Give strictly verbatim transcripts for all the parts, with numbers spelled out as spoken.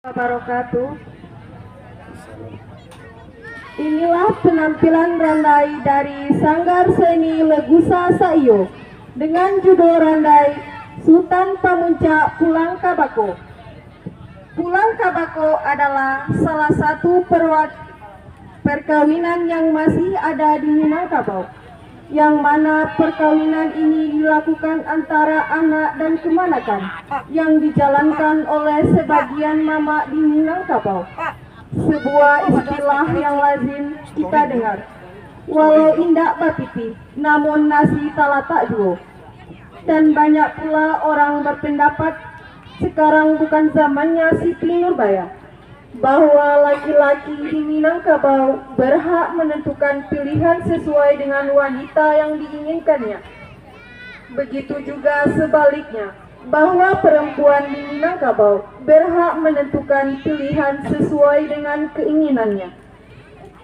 wabarakatuh. Inilah penampilan randai dari Sanggar Seni Legusa Saiyo dengan judul randai Sutan Pamuncak Pulang Kabako. Pulang Kabako adalah salah satu perwa-, perkawinan yang masih ada di Minangkabau, yang mana perkawinan ini dilakukan antara anak dan kemanakan, yang dijalankan oleh sebagian mamak di Minangkabau. Sebuah istilah yang lazim kita dengar, walau indak bapitih, namun nasi talatak juo. Dan banyak pula orang berpendapat, sekarang bukan zamannya Siti Nurbaya, bahwa laki-laki di Minangkabau berhak menentukan pilihan sesuai dengan wanita yang diinginkannya. Begitu juga sebaliknya, bahwa perempuan di Minangkabau berhak menentukan pilihan sesuai dengan keinginannya.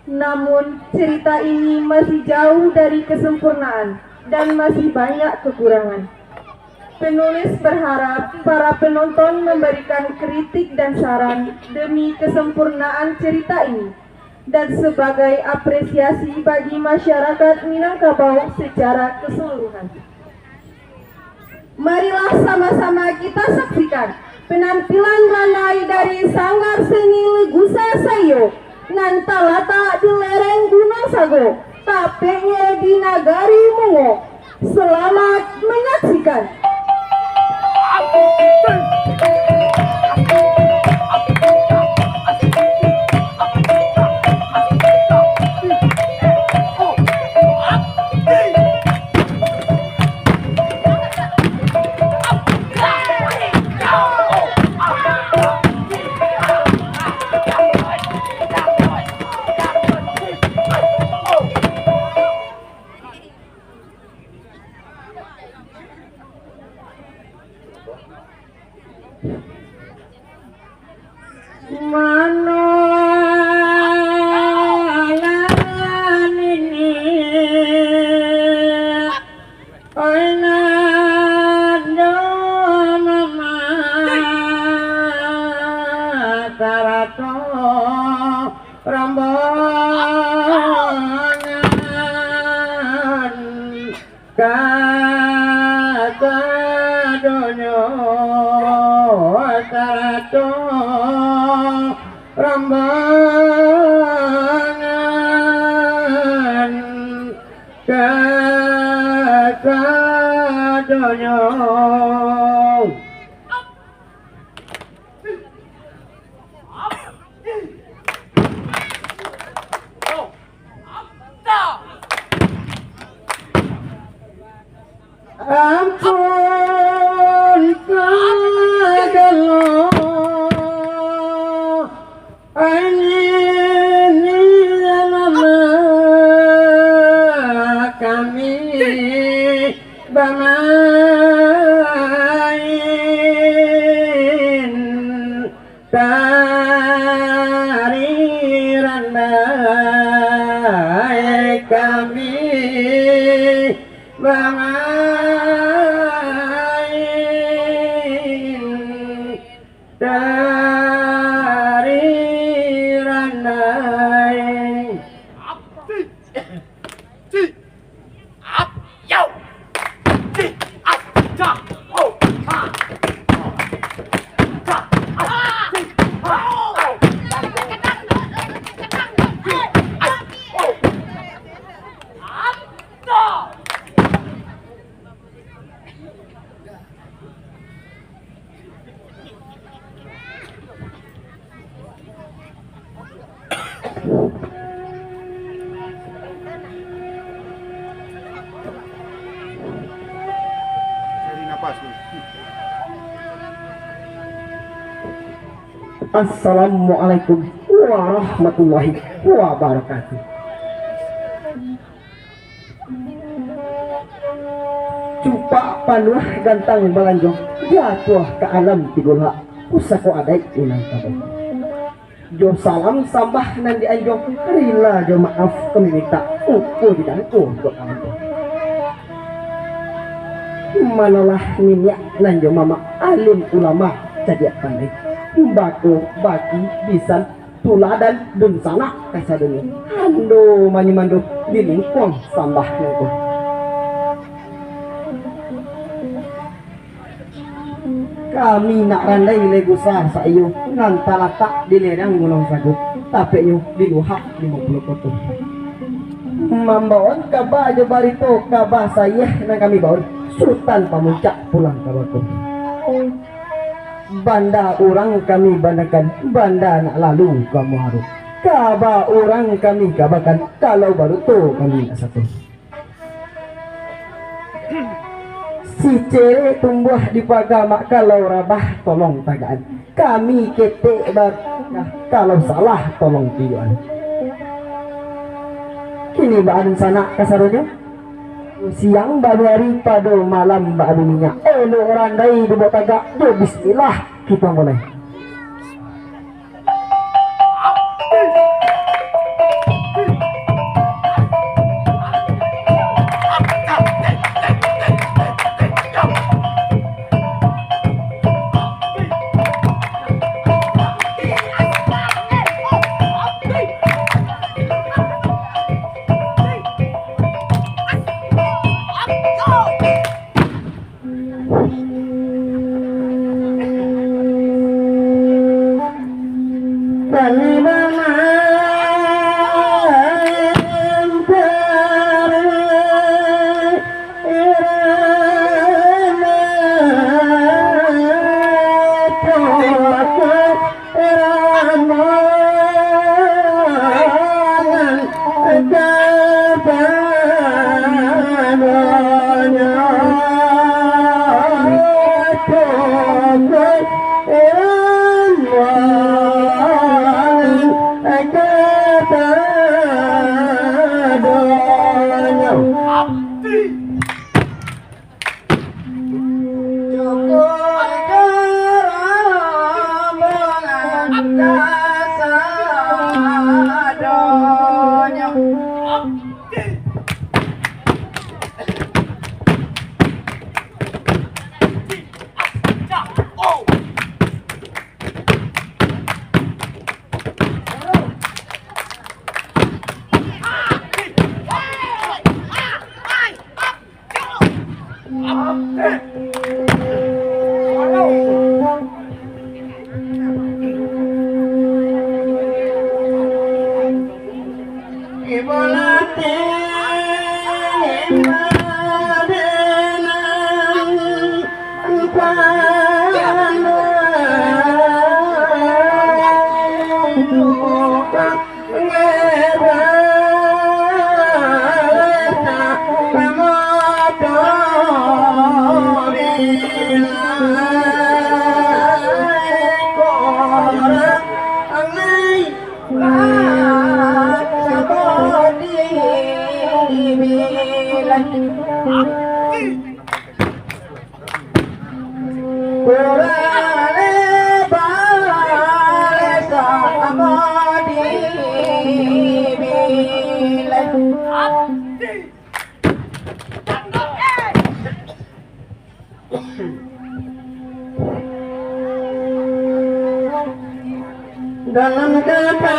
Namun, cerita ini masih jauh dari kesempurnaan dan masih banyak kekurangan. Penulis berharap para penonton memberikan kritik dan saran demi kesempurnaan cerita ini dan sebagai apresiasi bagi masyarakat Minangkabau secara keseluruhan. Marilah sama-sama kita saksikan penampilan randai dari Sanggar Seni Legusa Saiyo nan talatak di lereng Gunuang Sago, tapeknyo di Nagari Mungo. Selamat menyaksikan. Manolah nini, oi nan jo mama, sarato rombongan. Kasadonyo sarato rombongan, kasadonyo. Ampun, Pak Galo, ini, ini nama kami bamain. Tari randai kami bamain, tari randai. Ap, yau. Cik, ap, cak, oh, ha. Cak, ap, cik, ha, oh. Cik, ap, oh. Ap, cak. Assalamualaikum warahmatullahi wabarakatuh. Cupak panuah gantang balanjo, jatuah ka alam tigo hak, pusako adaik Minangkabau. Jo salam sambah nan dianjo, rila jo maaf kami mintak, uko di dangko jo kalanjo. Manolah niniak nan jo mamak, alim ulama cadiak pandai. Bako, baki, bisan, tuladan, dunsanak, kasadonyo. Ando manyumando di lingkuang sambah nangko. Kami nak randai lai gusa saiyo nan talatak di lerang Gunuang Sago, tapeknyo di Luhak Limo Puluah Koto. Mambaoan kaba jo barito, kaba sayah nan kami baoan, Sutan Pamuncak pulang ka bako. Banda urang kami bandakan, banda nak lalu ka muaro. Kaba urang kami kabakan, kalau baruto kami nak sato. Si cerek tumbuah di paga, mak kalau rabah tolong tagakan. Kami ketek bakah, kalau salah tolong tunjuakan. Kini baa dunsanak kasadonyo, siang baduo ari, pado malam baadu minyak. Elok randai dibuek tagak, jo bismillah kito mulai. Dalam kata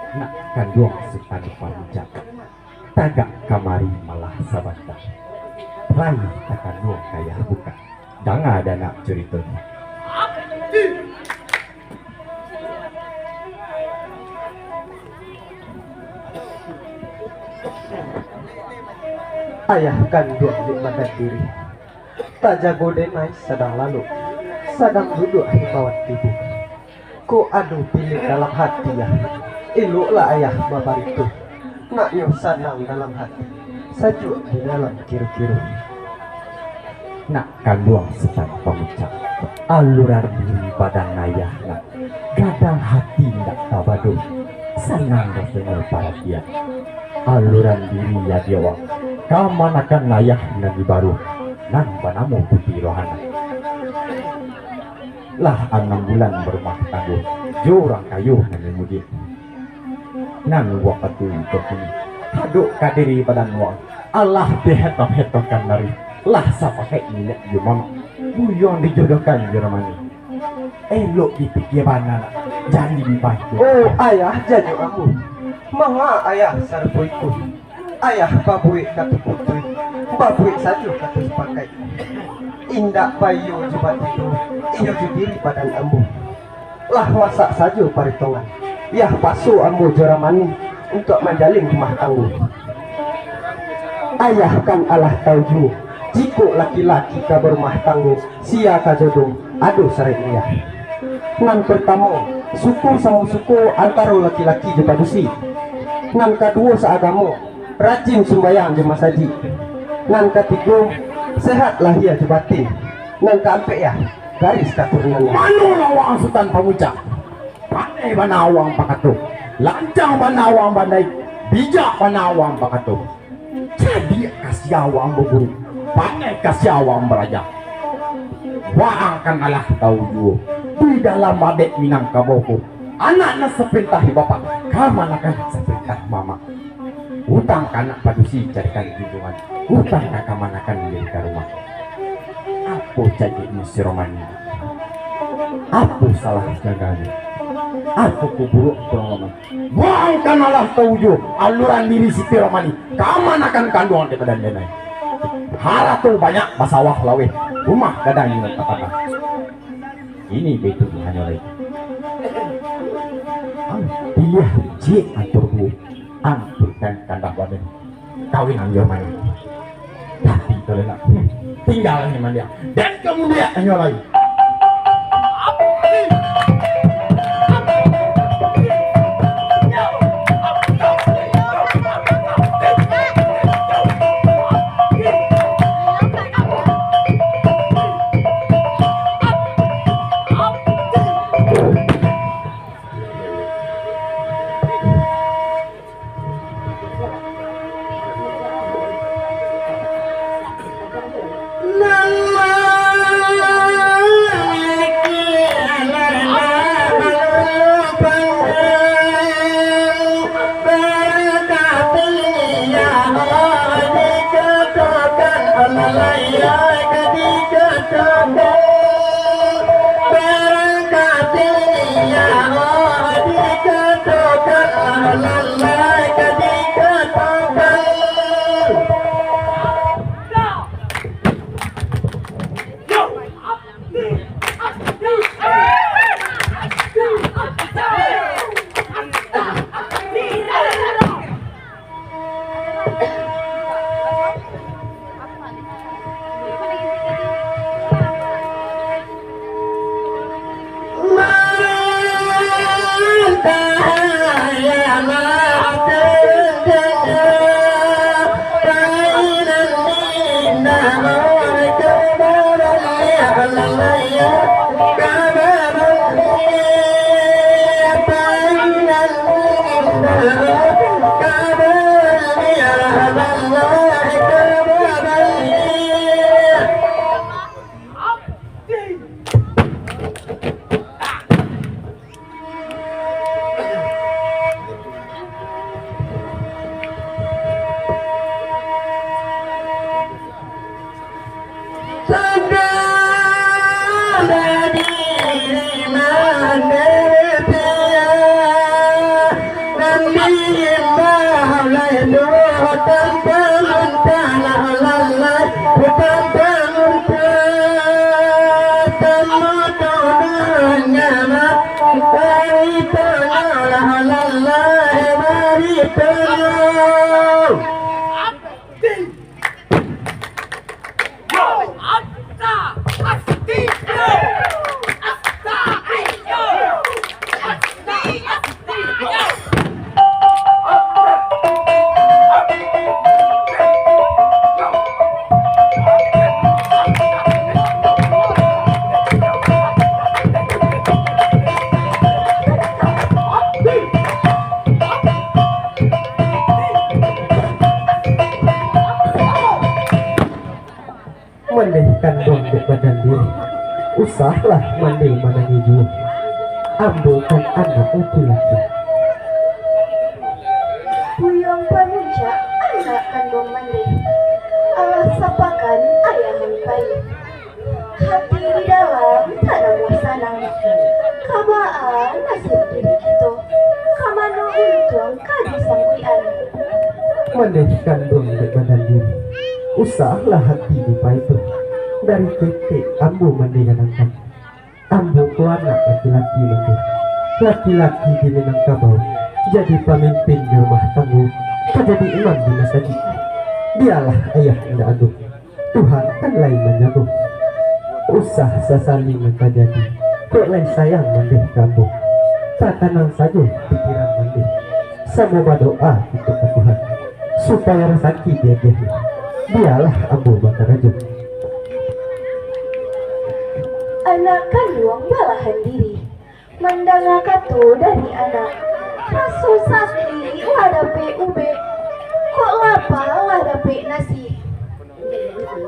Nak kanduang Sutan Pamuncak, tagak kamari malah sabanta. Raih takanduang ka ayah bukak. Danga dek nak curitonyo. Ayah kanduang di badan diri. Tajago denai sadang lalok, sadang duduak himbauan ibu. Kok ado pilek dalam hati, yah, eloklah ayah babarito. Naknyo sanang dalam hati, sajuak di dalam kiru-kiru. Nak kanduang Sutan Pamuncak, aluran diri badan ayah nak gadang hati indak tabado, sanang rasonyo paratian. Aluran diri adiak wang, kamanakan ayah nan di baru, nan banamo Puti Rohana. Lah anam bulan barumah tanggo, jo urang kayo nan dimudiak. Nan wakatu itu pun, hadok ka diri badan wang, alah dihetok-hetokkan dari, lah sapakaik niniak jo mamak, buyuang dijodohkan jo Ramani. Elok dipikia bana nak, jan dibibaik. Oh, ayah, janyo ambo. Manga ayah sarupo itu. Ayah babuek kato putuih, babuek sajo kato sapakaik. Indak baiyo jo batido, iyo jo diri badan ambo. Lah masak sajo paritongan, yah paso ambo jo Ramani untuak manjalin rumah tanggo. Ayah kan alah tau juo, jikok laki-laki ka barumah tanggo, sia ka jodoh, ado saraiknyo, yah. Nan partamo, suko samo suko antaro laki-laki jo padusi. Nan kaduo, saagamo, rajin sumbayang jo masajik. Nan katigo, sehat lahia jo batin. Nan kaampek, yah, garis katurunannyo. Mano lah waang Sutan Pamuncak? Pandai bana waang bakato, lancang bana waang bandai, bijak bana waang bakato. Cadiak ka sia waang baguru, pandai ka sia waang baraja. Waang kan alah tau juo, di dalam adaik Minangkabau ko, anak nan sapintah di bapak, kamanakan sapintah mamak. Utang ka anak padusi carikan junjuangan, utang ka kamanakan diri ka rumah. Apo cadiaknyo si Romani? Apo salah jaganyo? Apo kaburuak Romani? Waang kan alah tau juo aluran diri Siti Romani, kamanakan kanduang di badan denai. Harato banyak basawah laweh, rumah gadang inyo tatanam. Ini baitu hanyo lai. Ang piliah ciek antaro duo, ang barikan kandak badan. Kawin ang jo Romani. Tapi kalau nak, hmm, tinggal ni mandiang. Dan kamudian hanyo lai. Tanyo! Mandeh kanduang dek badan diri, usahlah mandeh manangih juo. Ambo kan anak laki-laki. Buyuang Pamuncak anak kanduang mandeh, alah sapakan ayahan pai. Hati di dalam tak namuah sanang, ka baa nasib diri kito, ka mano untuang ka disangkuikan. Mandeh kanduang dek badan diri, usahlah hati dipaito. Dari ketek ambo mandeh gadangkan. Ambo ko anak laki-laki mandeh, laki-laki di Minangkabau, jadi pamimpin di rumah tanggo, ka jadi imam di masajik. Bialah ayah indak ado, Tuhan kan lai manjago. Usah sasali nan tajadi, kok lai sayang mandeh ka ambo. Tatanang sajo pikiran mandeh, samo badoa kito ka Tuhan, supayo rasaki diagiahnyo. Bialah ambo bakarajo. Anak kanduang balahan diri. Mandanga kato dari anak, raso sakik lah dapek ubek, kok lapa lah dapek nasi,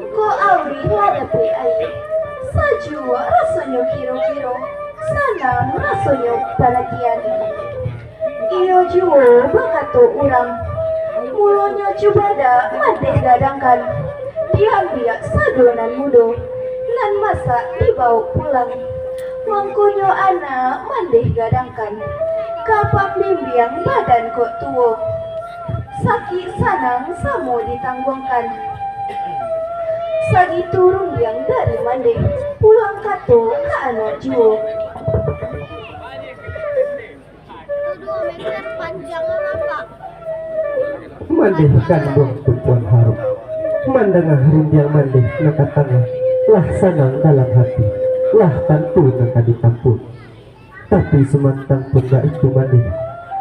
kok auih lah dapek aia, sajuak rasonyo kiro-kiro, sanang rasonyo paratian. Iyo juo bakato urang, mulonyo cubadak mandeh gadangkan, diambiak sado nan mudo, nan masak dibawok pulang. Mangkonyo anak mandeh gadangkan, ka pambimbiang badan kok tuo. Sakik sanang samo ditangguangkan. Sagitu rundiang dari mandeh, pulang kato ka anak juo. Itu dua meter panjangnya, Pak. Mandeh kanduang tumpuan haruik. Mandanga rundiang mandeh nan ka tangah, lah sanang dalam hati, lah tantu nan ka ditampuak. Tapi sumantang pun baitu mandeh,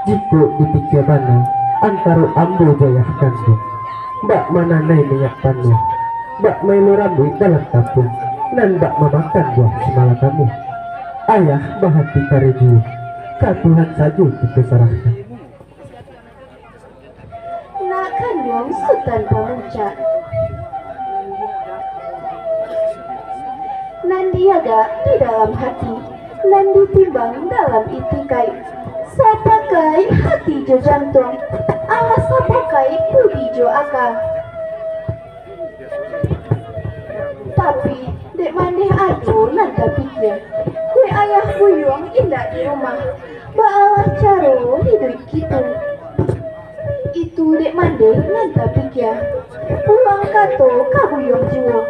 jikok dipikia bana antaro ambo jo ayah kanduang, bak mananai minyak panuah, bak maelo rambuik dalam kapuang, nan bak mamakan buah simalakama. Ayah bahati kareh juo, ka Tuhan sajo kito sarahkan. Nak kanduang Sutan Pamuncak, nan diagak di dalam hati, nan ditimbang dalam itikaik, sapakaik hati jo jantuang, alah sapakaik budi jo aka. Tapi, dek mandeh ado nan tapikia, dek ayah buyuang indak di rumah, baalah caro hiduik kito. Itu dek mandeh nan tapikia, pulang kato ka buyuang juo.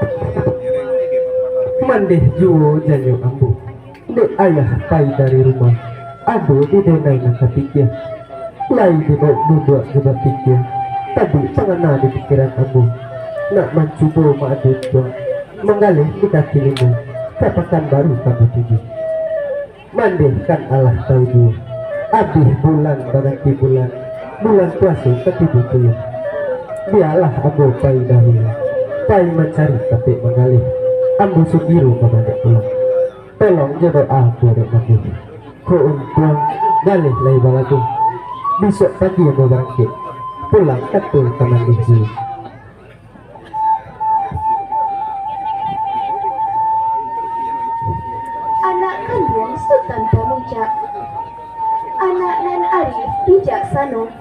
Mandeh juo janyo ambo. Dek ayah pai dari rumah, ado di denai nan tapikia. Lai dibawok duduak jo bapikia, tabik pangana di pikiran ambo, nak mancubo maado untuang, manggaleh di kaki limo, ka Pakanbaru ka batuju. Mandeh kan alah tau juo, abih bulan baganti bulan, bulan puaso ka tibo pulo. Bialah ambo pai dahulu, pai mancari tampek manggaleh, ambo sugiro babaliak pulang. Tolong jo doa untuak dek mandeh. Kok untuang galeh lai balagu. Bisuak pagi ambo barangkek, pulang kato ka mandeh juo. Anak kanduang Sutan Pamuncak, anak nan arif bijaksano,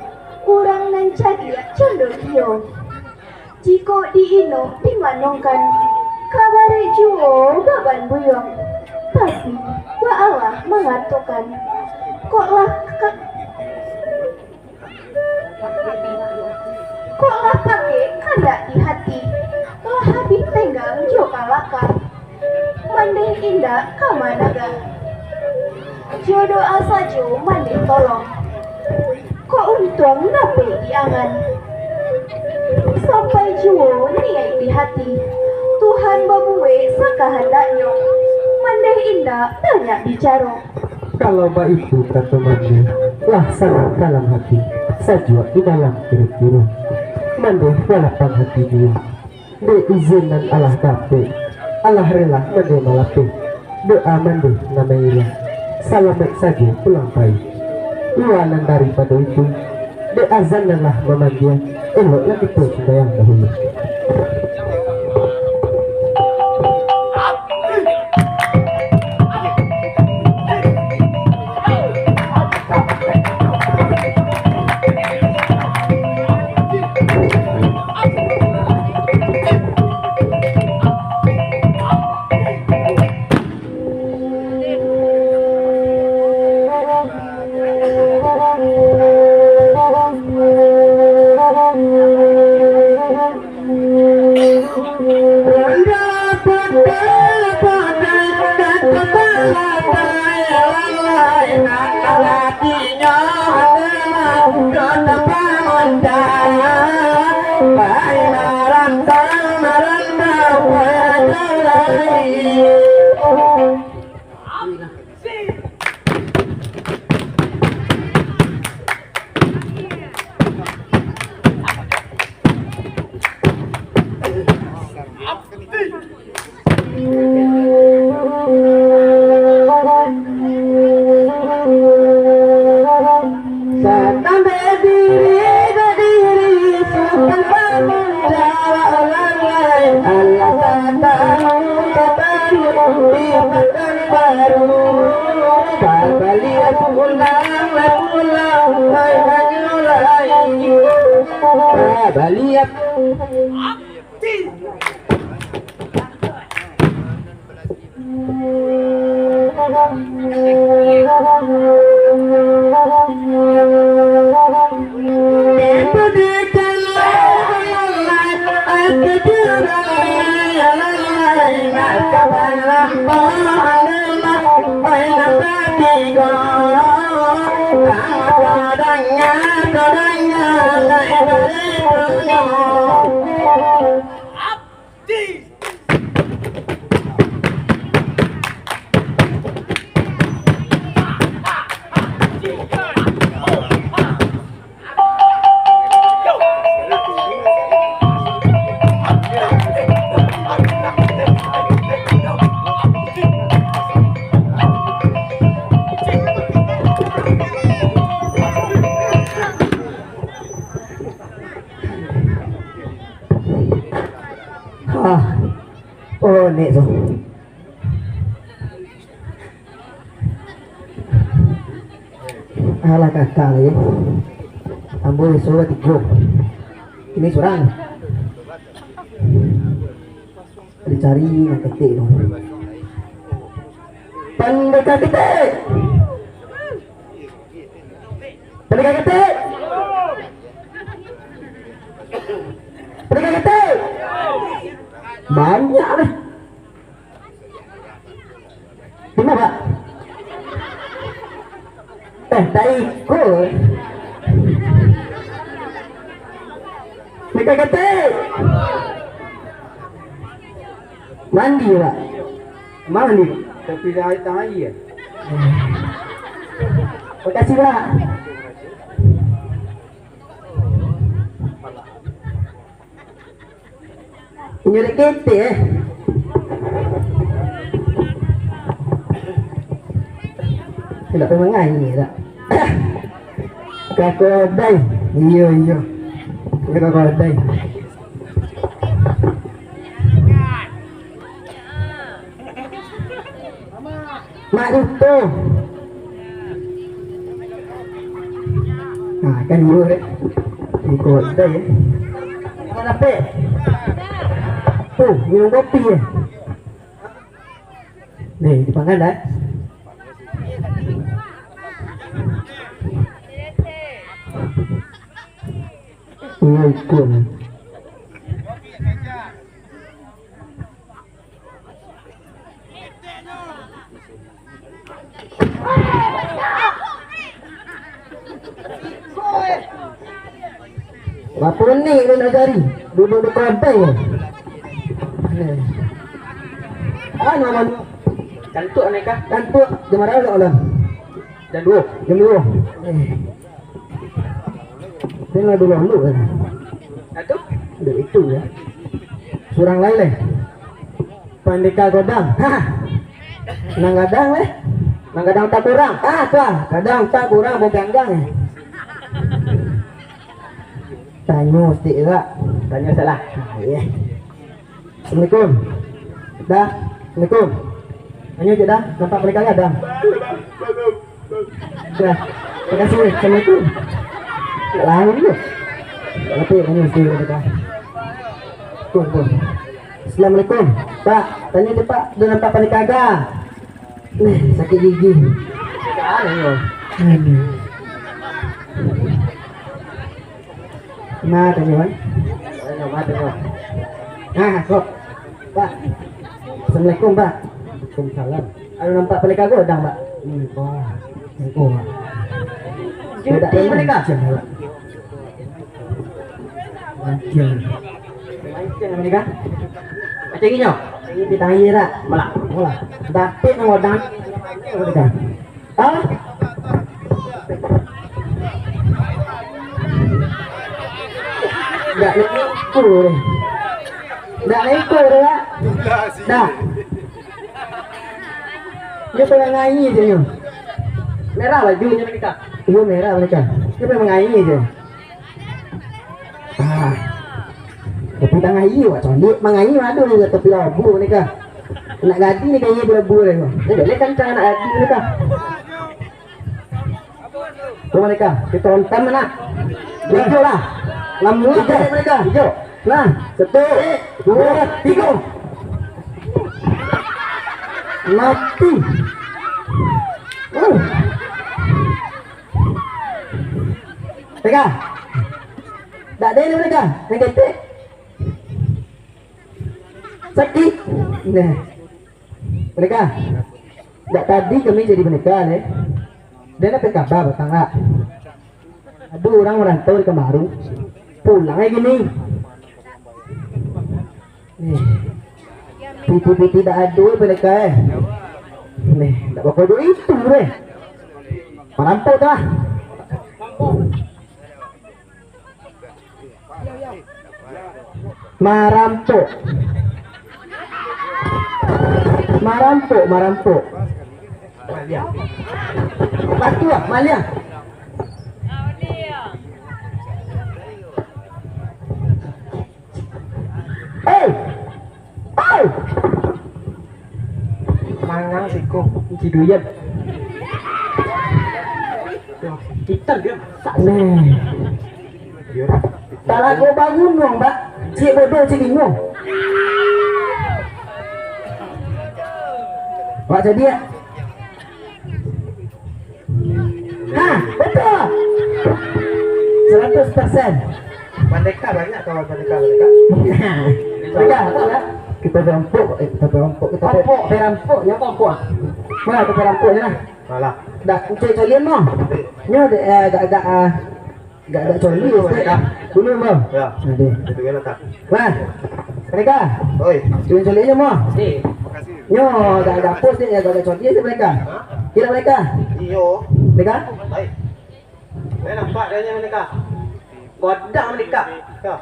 urang nan cadiak condong iyo. Jikok diinok dimanongkan, ka barek juo baban buyuang, tapi baalah mangatokan, kok lah ka-, kok lah pakek kandak di hati, lah abih tenggang jo kalaka, mandeh indak ka managah. Jo doa sajo mandeh tolong. Kok untuang dapek di angan. Sampai juo niaik di hati. Tuhan babuwek sakahandaknyo. Mandeh indak banyak bicaro. Kalau baitu kato mandeh, lah sanang dalam hati, sajuak di dalam kiro-kiro. Mandeh balapang hati juo. Dek izin nan alah dapek, alah rela mandeh malapeh. Doa mandeh nan mailang, salamaik sajo pulang pai. Luwa nan daripado itu, dek azan nan lah mamandia, eloklah kito sumbayang dahulu. Satambek diri ka diri, sukan pamanjaro urang lain. Alah satanu, satanu di Pakanbaru. Babaliak pulang lah pulang, hai hanyo lai. Babaliak. Ah, oh, nek tu. Alah, kakak lagi. Ambo iso batigo. Ini surang. Dicari nan ketek tu. Pandeka ketek. Pandeka ketek. Pandeka ketek. Banyak lah. Kena, Pak? Eh, tak ikut. Pandeka ketek. Mandi, Pak. Mandi. Tapi dah air tangan air. Makasih, Pak. Inyo dek ketek, eh. Tidak pemangai ni, tak? Kakodai. Iyo, iyo. Kakodai. Mak Duto. Nah, kan dulu, eh. Iko, dah, ya. Apa dapet? Tu, minum kopi, ya. Nih, dipangan, dah. Iya, ikut. Bapunik tu nak cari. Duduk di kodai. Eh. Anu, anu. Kantuak ni kah? Kantuak. Jam bara lah, Lan? Jam duo. Jam duo. Eh. Tengah dulu, dulu, eh. Nah, tu? Dek itu, ya. Surang lai, leh. Pandeka Godang. Ha. Nan gadang, leh. Nan gadang tak kurang. Ah, tu ah. Gadang tak kurang, bau ganggang, eh. Tanyo sitik, Kak. Tanyo salah. Ah, iya. Assalamualaikum. Dah. Assalamualaikum. Tanyo je dah. Nampak pandeka gadang? Dah. Makasih. Assalamualaikum. Lama dulu. Tapi tanyo sitik, Kak. Tuh, tuh. Assalamualaikum. Pak, tanyo je, Pak. Dah nampak pandeka gadang? Nih, sakik gigi. Aduh. Nah, tanyo, Wan. Tanyo, Wan, tanyo. Nah, kok. Pak. Assalamualaikum, Pak. Waalaikumsalam. Ado nampak pandeka gadang, Pak? Hmm, wah. Wah. Judi pandeka? Mancing. Mancing ni kan? Mancing inyo? Ini di tangan ira. Malah. Malah. Dapik nang odang. Ah? Ndak naik ikut. Ndak naik ikut, Kak. Dah. Dia tengah ngai je nyo. Merah baju nyo, Kak. Iyo, merah, Kak. Dia memang ngai je. Ah. Tapi tangah iyo, wak caliak mangaia madu ni, tapi labu ni kah. Nak gadi ni kayaknya belabu ni. Dia boleh kancang nak gadi ni kah. Kau mana kah? Kita ontam mana? Hijau lah. Lamu hijau mereka. Hijau. Nah, satu, dua, tiga. Mati. Uh. Tega. Dak ado ni mereka. Yang ketek. Sakik. Nah. Mereka. Dak tadi kami jadi boneka, leh. Dan apa kabar, batang, Kak? Aduh, urang marantau di Kamaru. Pulang lagi ni. Nih. Piti-piti dak ado, boneka, eh. Nih, dak bako duit itu, deh. Marampok dah. Marampok. Marampok, marampok. Maliang. Batu ah, maliang. Hei! Hei! Mangang siko, Cik Duyat. Kita dia masak. Nih. Talago bagunuang, Pak. Cik bodoh, cik bingung. Pak jadi ya? Ha, betul. Seratus persen. Merdeka banyak kawan merdeka, merdeka. Merdeka, apa ya? Kita perampok, eh, kita perampok, kita pe- Perampok, perampok, ya, perampok. Mana tu perampoknya lah? Alah. Dah, cek calian mah. Nyo dek, eh, agak-agak, ah, agak-agak coli, Ustaz. Dulu mah. Ya. Aduh. Itu kan tak. Wah. Mereka. Oi. Calian coli aja mah. Nyo agak-agak pos ni, agak-agak coli aja mereka. Kira mereka. Iyo. Mereka. Baik. Saya nampak dia ni mereka. Godang menikah. Mereka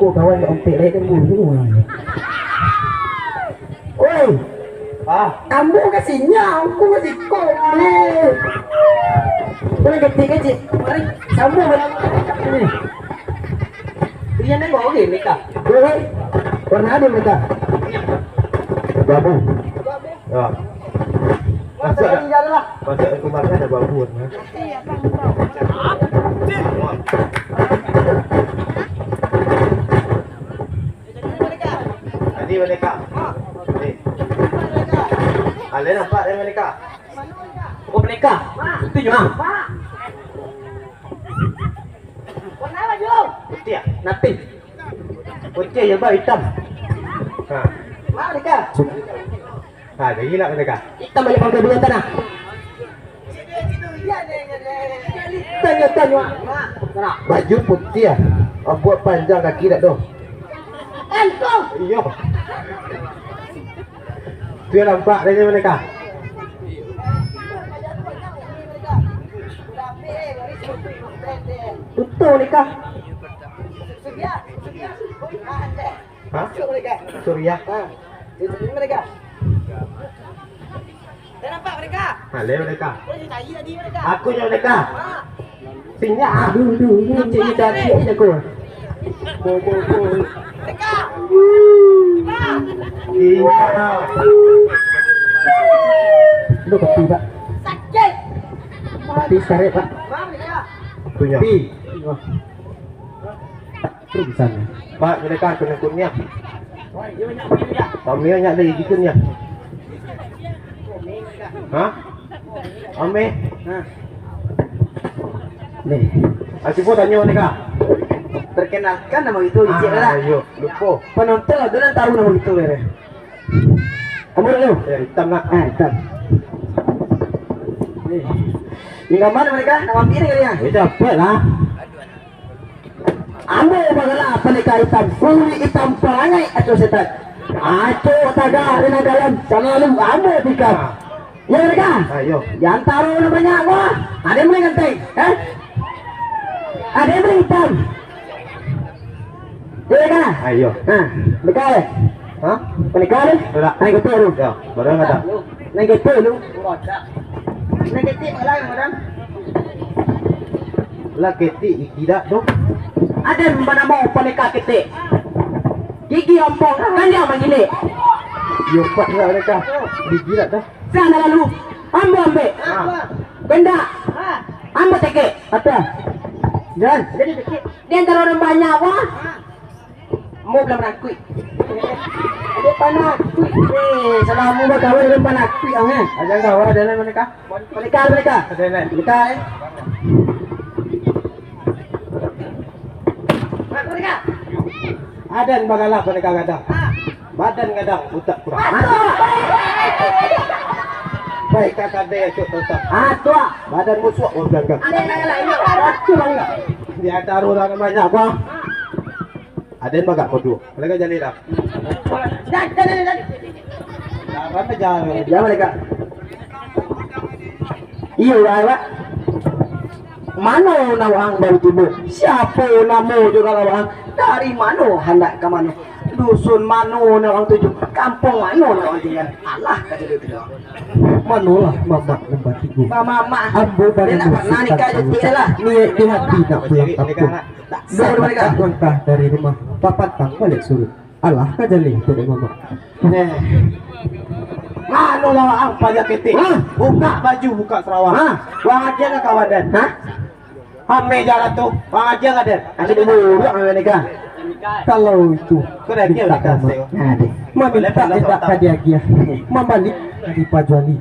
kawan kat ompek lain dia bunuh. Oi. Ah. Ambo ka sinyau, aku ka siko. Boleh ketik kecil. Mari, sambung balik. Dia ni kau okey menikah. Oi. Warna ada menikah. Babu. Ya. Masak, masak aku makan ada babu warna. Tadi mereka. Ni. Alai nampak dari mereka. Oh, mereka. Itu nyo ah. Putih ah. Nanti. Putih je bah hitam. Ha. Mereka. Ha, jadi nak mereka. Hitam balik pangkai bulan tanah. Katonyo, baju putiah, rambuik panjang, kaki dak do. Antum. Iyo. Tu yang nampak dari mana kah? Utuh ni kah? Hah? Suriah. Ha. Itu mereka. Dah nampak mereka? Halo mereka. Boleh cari tadi mereka. Aku nyo mereka. Ha. Sinyak. Aduh, aduh, ini cik ni dah cik ni aku. Bo, bo, bo. Mereka. Iya. Lu kopi, Pak. Sakit. Kopi sekaret, Pak. Mana mereka? Punya. Kopi. Terus di sana. Pak, mereka kena kurnia. Kami banyak lagi gitu ni. Hah? Ame? Nah. Nih. Ah, cuba tanya mereka. Perkenalkan nama itu, Ijek lah. Ayo, lupa. Penonton lah, dia tahu nama itu, Rere. Kamu dulu. Ya, hitam nak. Ah, hitam. Nih. Ini nama mereka? Nama apa ini kalian? Ya, capek lah. Ambo bagalah Pandeka Itam, kulik itam parangai acok setan. Acok tagak di nan dalam, salalu ambo tikam. Yo, Pandeka? Ayo. Di antaro nan banyak ko, ado yang paling ganteng, eh? Ado yang paling itam. Yo, Pandeka? Ayo. Ha, Pandeka, eh? Hah? Pandeka, eh? Sudah. Naik ketek tu. Yo, baru yang kata. Nan ketek lu. Nan ketek malah yang orang. Lah ketek gigi dak tu. Aden banamo Pandeka Ketek. Gigi ompong, kalian mangilek. Yo, empat lah mereka. Gigi dak tu. Sana lalu. Ambo ambek. Ha. Bendak. Ambo tekek. Apa? Jan. Jadi tekek. Di antaro urang banyak, wah. Ambo bulan panakuik. Ambo panakuik. Eh, salamo bakawan dengan panakuik ang, eh. Aja kawan, ado nan maneka? Maneka, maneka. Ado nan. Maneka, eh. Aden bagalak maneka gadang. Badan gadang, utak kurang. Baik kakak dek, cuk, tetap. Ah, tu ah. Badan musuak, oh, gagah. Ado nan lain, ado. Aku bangga. Di antaro urang banyak, Bang. Aden bagak modo. Mereka jadi lah. Dah, dah, dah, dah. Dah, berapa jam? Jam mereka. Iyo, Pak. Mano nan waang baru tibo? Siapo namo jo nan waang? Dari mano handak ka mano? Dusun mano nan waang tuju? Kampuang mano nan waang tingga? Alah, kato dia tu. Manolah mamak nan batigo? Mamak. Ambo baru nak pernah nikah jo dia lah. Niaik di hati nak pulang kampuang. Saat langkah dari rumah, papantang baliak surut. Alah, ka jaleh tu dek mamak. Eh. Mano lah waang pajak ketek? Hah? Buka baju, buka sarawa. Hah? Waang agiah ka kawan den. Hah? Ame jalan tu, waang agiah ka den. Ado di buruak ame nikah. Kalau itu, kau dah agiah nikah, mamak. Ado. Mamintak indak ka diagiah. Mambali ka dipajuali.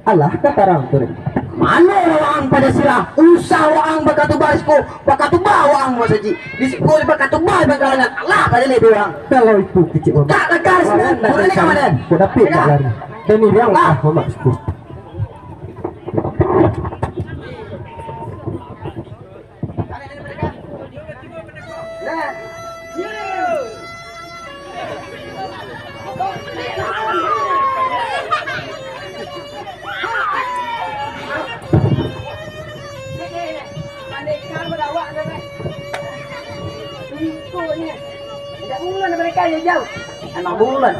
Alah, ka tarang tu dek. Mano lah waang pajak sirah? Usah waang bakatuba di siko, bakatuba waang masajik. Di siko bakatuba bakalangan. Alah, pajak leh tu waang. Kalau itu kecek mamak. Tak, tak, tak, waang tak boleh, tak, kawan. Kau dapik tak lari. Dan ini yang ah, mamak siko. Emang bulan.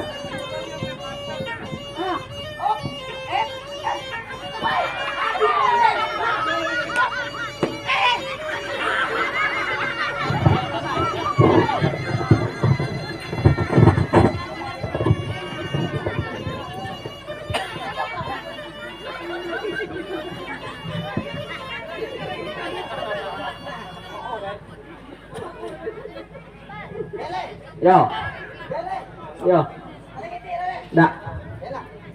Yo. Yo. Dak.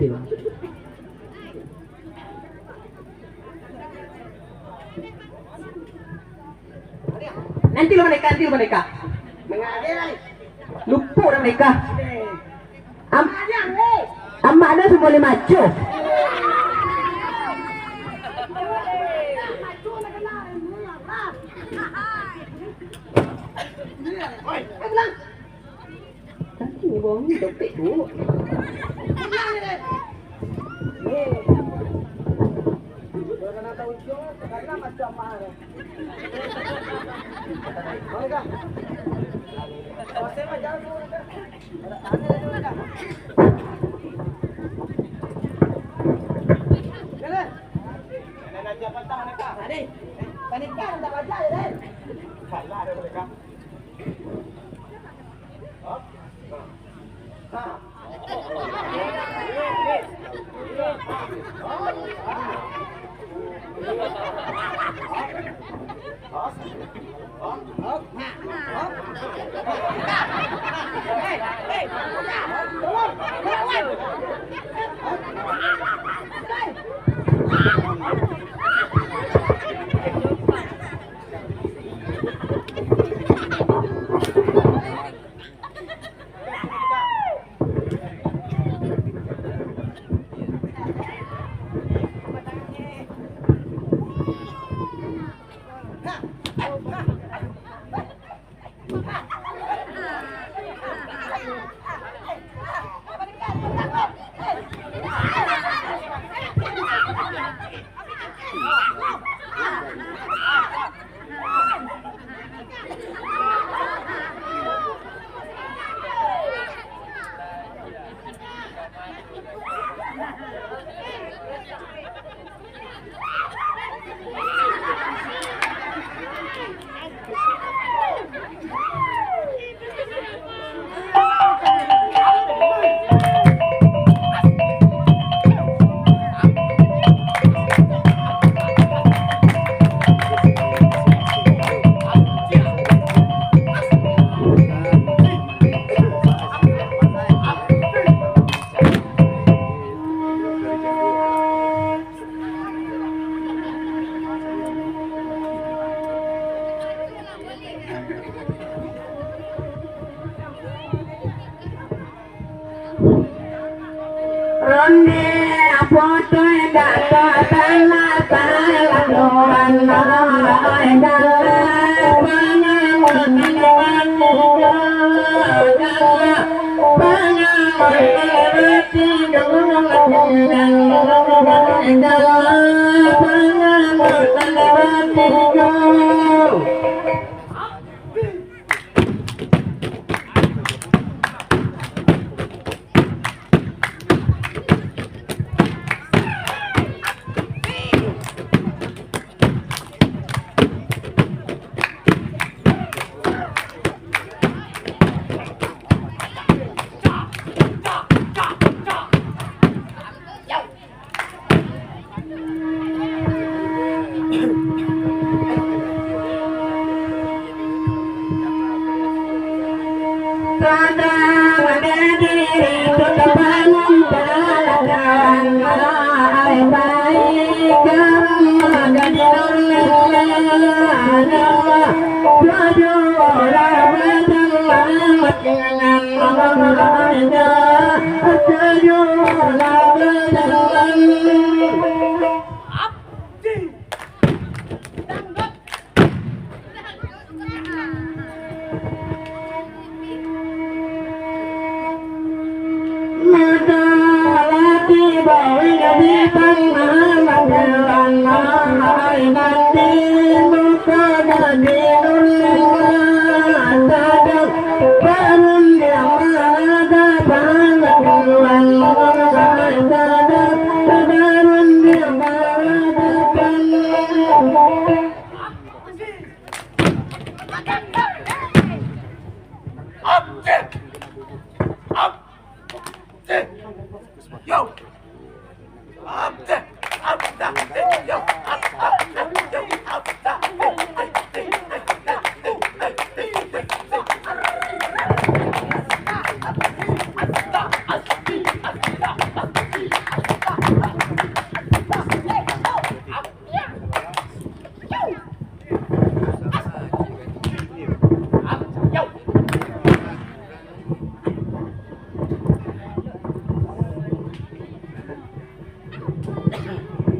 Tiyo. Nanti lo maneka, nanti lo maneka. Lupo dah maneka. Am-, amak dah semua lima maco. Topik tu. Tenang, Ren. Ni. Kalau nak tahu ujung, karena macam mana? Mau dah? Kalau saya mah jangan dulu dah. Ada tanya dulu dah. Jalan. Ada. Panikkan tak baca ya, Ren? Salah ada mereka. Ronde apo tu indak tak salah, salah Tuhan, salah Tuhan.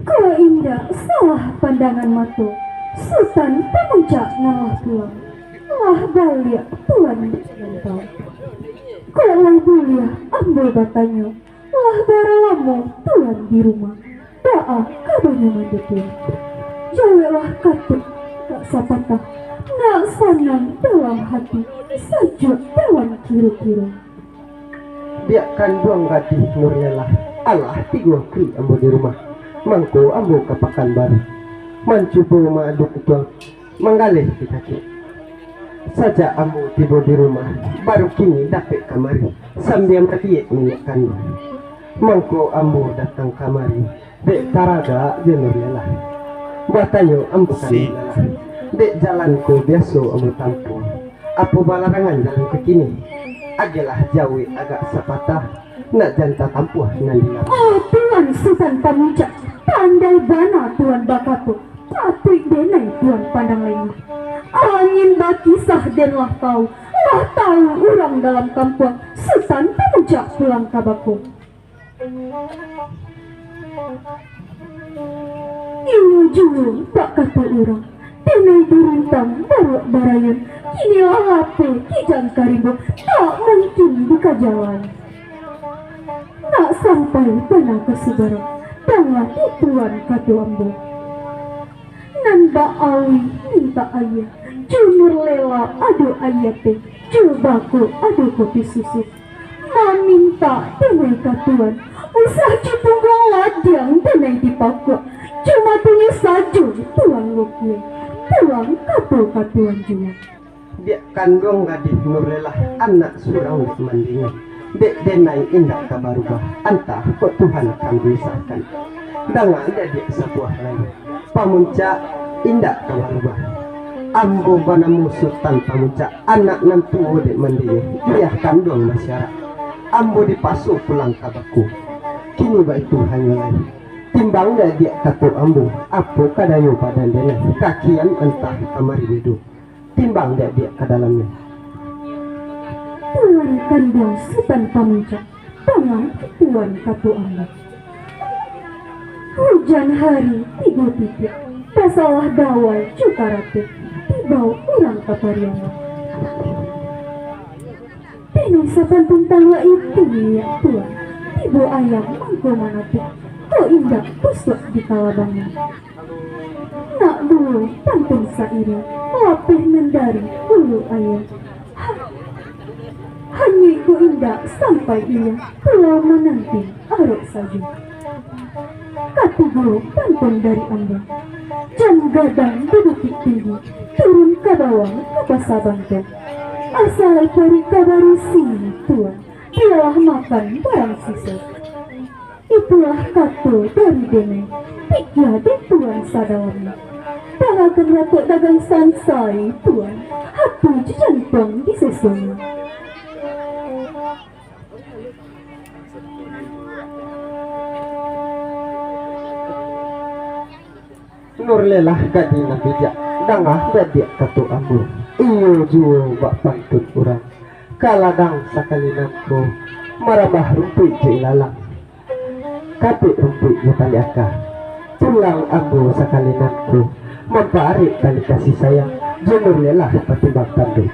Kok indak salah pandangan mato, Sutan Pamuncak nan lah pulang, lah baliak Tuan di rantau. Kok lai buliah ambo batanyo, lah bara lamo Tuan di rumah? Baa kabanyo mandi Tuan? Jaweklah kato, nak sapatah, nak sanang dalam hati, sajuak dalam kiro-kiro. Diak kanduang gadih Nurlela, alah tigo ari ambo di rumah, mangko ambo ka Pakanbaru, mancubo maadukan Tuan manggaleh di kaki. Sajak ambo tibo di rumah, baru kini dapek kamari, sambia maliek minyak kanduang. Mangko ambo datang kamari, dek taragak jo Nurlela. Batanyo ambo ka Nurlela, dek jalan ko biaso ambo tampuah, apo balarangan jalan ko kini? Agiahlah jawek agak sapatah, nak jan tatampuah nan di labiah. Oh, Tuan Sutan Pamuncak, pandai bana Tuan bakato, patuik denai Tuan pandang lai. Angin bakisah den lah tau, lah tau urang dalam kampuang, Sutan Pamuncak pulang ka bako. Iyo juo, bak kato urang, denai dirintang baruak barayun, kini lah lapeh kijang ka rimbo, tak mungkin dikaja lai. Nak sampai bana ka subarang, danga dek Tuan kato ambo. Nan bak Awi mintak aia, jo Nurlela ado aia teh, jo bako ado kopi susu. Mamintak denai ka Tuan, usah jo pungguang ladiang denai dipakuak, jo matonyo sajo Tuan lukui. Pulang kato ka Tuan juo. Diak kanduang gadih Nurlela, anak surang dek mandinyo. Dek denai indak ka barubah, antah kok Tuhan ka mamisahkan. Danga dek diak sabuah lai, Pamuncak indak ka barubah. Ambo banamo Sutan Pamuncak, anak nan tuo dek mandinyo, ayah kanduang basyarak. Ambo dipaso pulang ka bako. Kini baitu hanyo lai. Timbang dek diak kato ambo, apo ka dayo badan denai, kakian antah kamari bedo. Timbang dek diak ka dalamnyo. Tuan kanduang Sutan Pamuncak, danga Tuan kato ambo. Hujan hari tigo titiak, basalah dawai jo karatik, dibao urang ka Pariaman. Denai sapantun taluak itu minyak Tuan, tibo ayam mangko manatik, kok indak busuak di kalabangnyo. Nak duo pantun sairiang, lapeh nan dari hulu aia. Ha-, hanyuik kok indak sampai ilia, pulau mananti arok sajo. Katigo pantun dari ambo, jan gadang di Bukik Tinggi, turun ka bawah ka Pasa Banten. Asal paruik ka barisi, Tuan, bialah makan barang siso. Itulah kato dari denai, pikia dek Tuan sadalamnyo. Dangakan ratok dagang sansai, Tuan, hati jo jantuang disesonyo. Nurlela gadih nan bijak, danga dek diak kato ambo. Iyo juo bak pantun urang, ka ladang sakali nangko, marambah rumpuik jo ilalang, kapek rumpuik jo tali aka. Pulang ambo sakali nangko, mampaarek tali kasih sayang, jo Nurlela patimbang tanduak.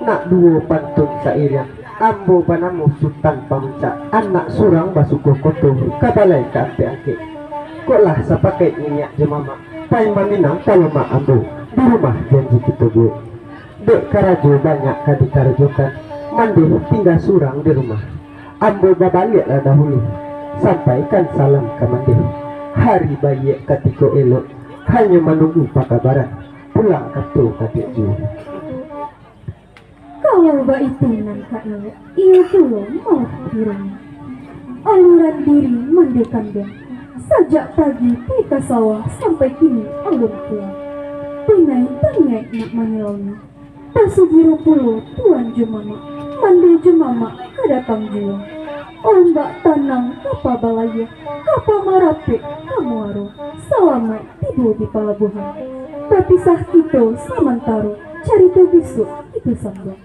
Nak duo pantun sairiang, ambo banamo Sutan Pamuncak, anak surang basuko koto, ka balai ka ampek angkek. Kok lah sapakaik niniak jo mamak, pai maminang talomak ambo, di rumah janji kito buek. Dek karajo banyak ka dikarajokan, mandeh tingga surang di rumah. Ambo babaliaklah dahulu, sampaikan salam ka mandeh. Hari baiak katiko elok, hanyo manunggu pakabaran. Pulang kato ka diak juo. Kalau baitu nan ka elok, iyo pulo malah kironyo. Aluran diri mandeh kanduang, sajak pagi pai ka sawah sampai kini alun pulang. Denai taniaik nak manilaunyo. Pasugiro pulo Tuan jo Mamak, mandeh jo Mamak ka datang juo. Ombak tanang ka pabalayia, kapa marapek ka muaro, salamaik tibo di palabuahan. Bapisah kito samantaro, carito bisuak kito sambuang.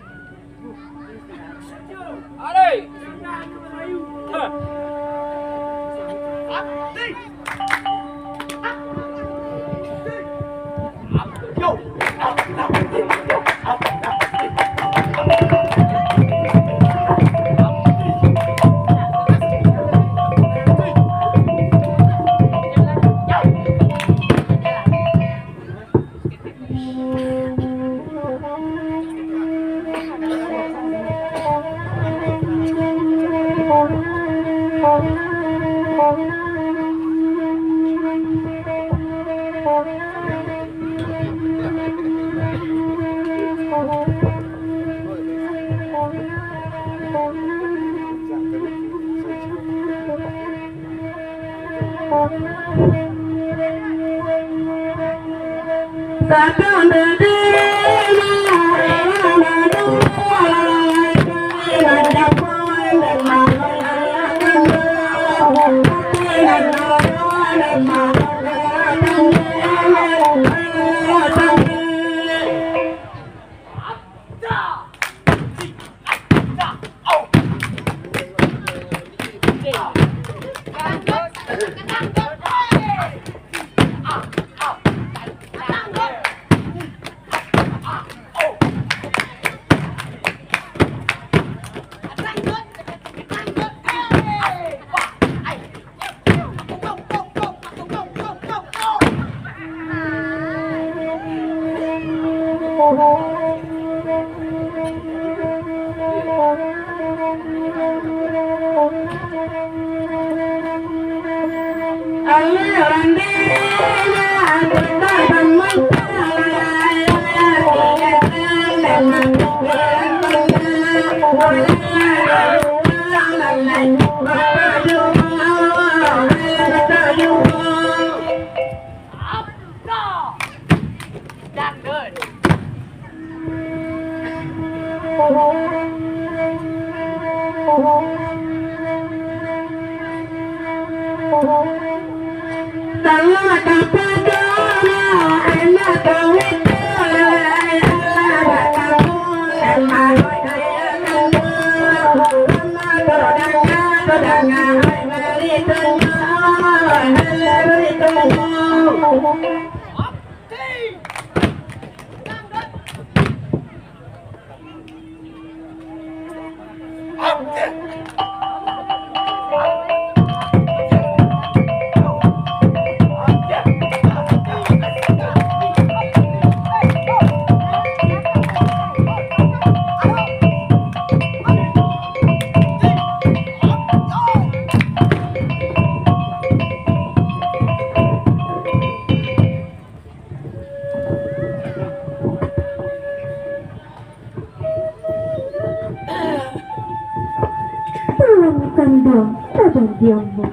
Tulang kanduang padan di ambo.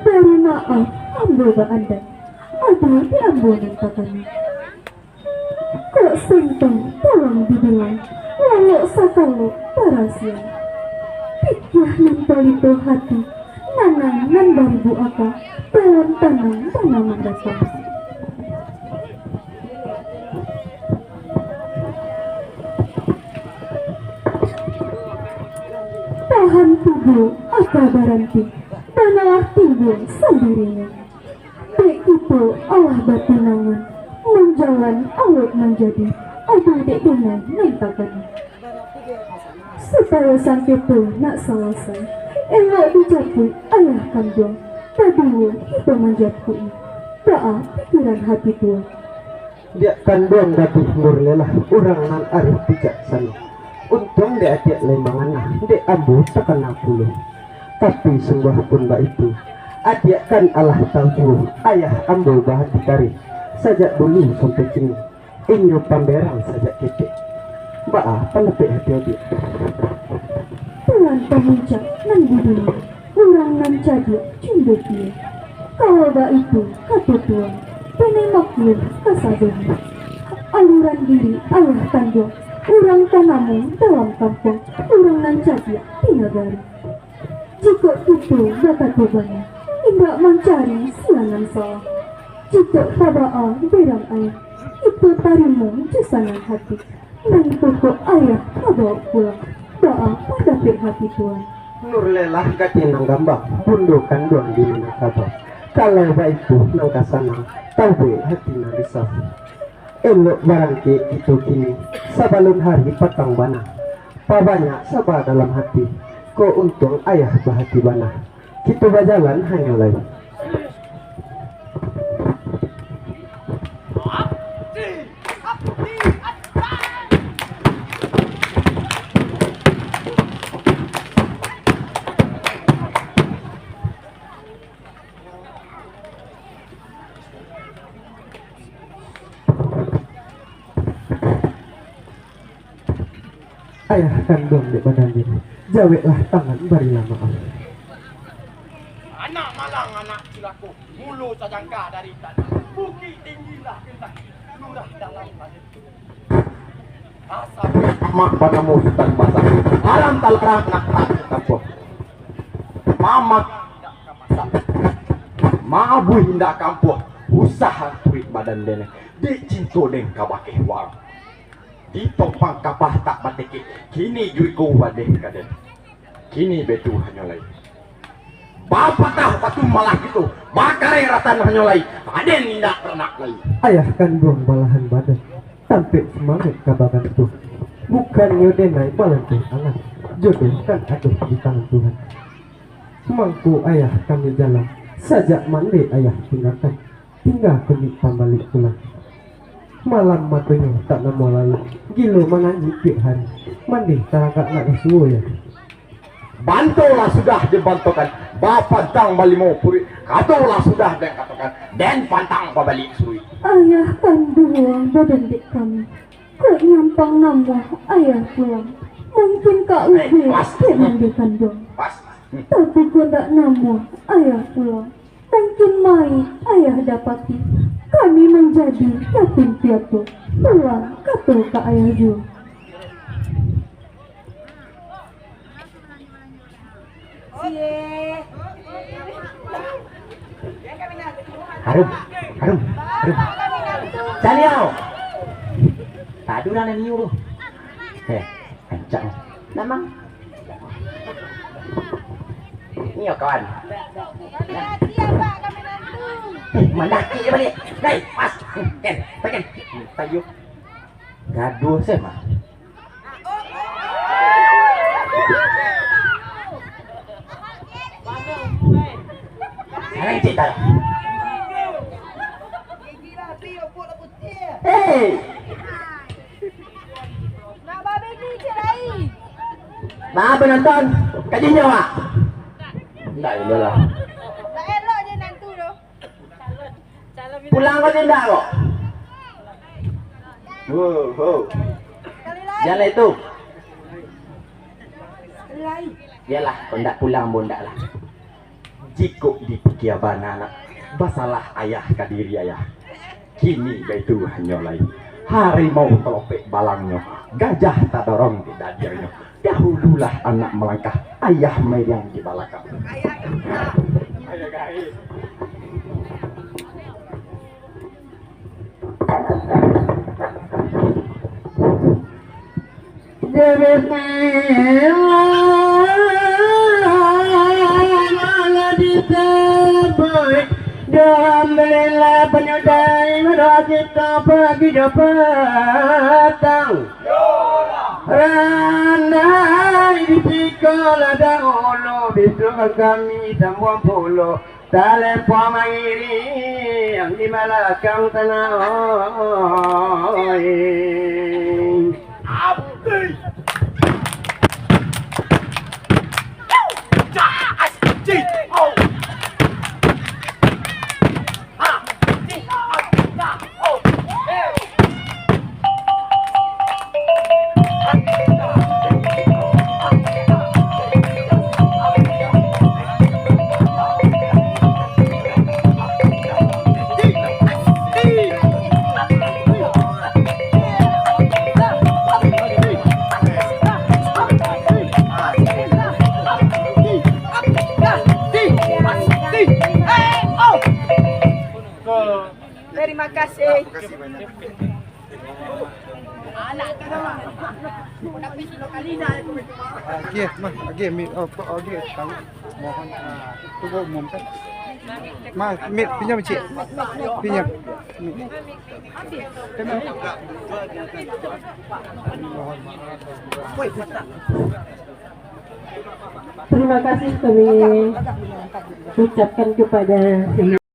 Bari maaf, ambo baandai. Ado di ambo nan takana. Kok santang tolong dibilang, lalok sakalok barasian. Pikia nan palito hati, nanang nan baribu aka, dalam tanang tanah mandatang. Tahan tibo aka baranti, banalah timbul sandirinyo. Dek kito alah batunangan, manjalan awet manjadi, ado dek denai nan takana. Supayo sangketo nak salasai, elok dijapuik ayah kanduang, baduo kito manjapuiknyo. Baa pikiran hati tuan? Diak kanduang gadih Nurlelah, urang nan arif bijaksano. Untuang dek adiak lai mangana, dek ambo takana pulo. Tapi sungguahpun baitu, adiak kan alah tau juo, ayah ambo bahati kareh, sajak dulu sampai kini. Inyo pamberang sajak ketek. Baa pandapek hati adiak? Tuan pamuncak nan di dunia, urang nan cadiak cendekia. Kalau baitu kato tuan, denai maklum kasadonyo. Aluran diri ayah kanduang, urang tanamo dalam kampuang, urang nan cadiak di nagari. Jikok kito bakato bana, indak mancari sia nan salah. Jikok tabaa berang ayah, kito tarimo jo sanang hati. Nan pokok ayah ka baok pulang. Baa pandapek hati tuan? Nurlelah gadih nan gambang, bundo kanduang di Minangkabau. Kalau baitu nan ka sanang, taubuik hati nan risau. Elok barangkek kito kini, sabalun hari patang bana. Pabanyak saba dalam hati, kok untuang ayah bahati bana. Kito bajalan hanyo lai. Ayah kanduang dek badan diri, jaweklah tangan barilah maaf. Anak malang, anak cilako, mulo sajangka dari tanah, bukik tinggi lah kentang, lurah dalam paling tinggi. Asa mak banamo Sutan Basah, haram talarang nak tak tampuah. Mamak indak ka masak, maabuih indak ka ampuah, usah angkuik badan den, dek cinto den ka bakeh wang. Di topang kapah tak batekek, kini juo iko wadeh ka den. Kini baitu hanyo lai. Bapatah batu malah kito, bakareh ratan hanyo lai, aden indak taranak lai. Ayah kanduang balahan badan, tampek sumangaik ka babantu. Bukannyo den naik balantai alah, jodoh kan ado di tangan Tuhan. Mangko ayah kami jalan, sajak mandeh ayah tinggakan. Tingga kulik pambalik pulang. Malam matonyo tak namuah lalu, gilo manangih tiok hari. Mandeh taragak nak basuo yo. Bantolah sudah dibantokan, bapantang balimo puruik, katolah sudah den katokan, den pantang babaliak suruik. Ayah kanduang badan dek kami, kok nyampang namuah ayah pulang. Mungkin ka Eh, ubek pas. Dek mandeh kanduang. Pas. Hmm. Tapi kok ndak namuah ayah pulang. Mungkin mai ayah dapati kami manjadi yatim piatu. Pulang kato ka ayah juo. Harum, harum, harum. Caliau. Tadi urang nan niu tu. Eh, rancak. Namang. Ni yo, kawan. Hati abak ka minantu. Eh, mandaki je baliak. Hei, pas. Ken, ken. Tayo. Gaduah se mah. Jangan cerita lah. Hei. Nak babini ciek lai. Nah, penonton, kaji nyo, Wak. Ndak, iyolah. Ndak elok je nantu tu. Pulang ko indak ko? Wo, ho. Sekali lai. Jan lai tu. Sekali lai. Iyolah, kok ndak pulang, ambo ndak lah. Jikok dipikia bana nak, basalah ayah ka diri ayah. Kini baitu hanyo lai. Harimau talopek balangnyo, gajah tadorong di dadiangnyo. Dahululah anak malangkah, ayah mairiang di balakang. Alhamdulillah, panyudai madoa kita pagi jo patang. Randai di piko ladang ulu, bisuak kami sambuang pulo. Talepon mangiriang di balakang tanah, oi. Abdi. Terima kasih. Oke, mah, oke, mi, oh, kok oke, tahu. Mohon, ah, tunggu umumkan. Mah, mi, pinjam, Cik. Pinjam. Mi. Mohon maaf. Terima kasih kami ucapkan kepada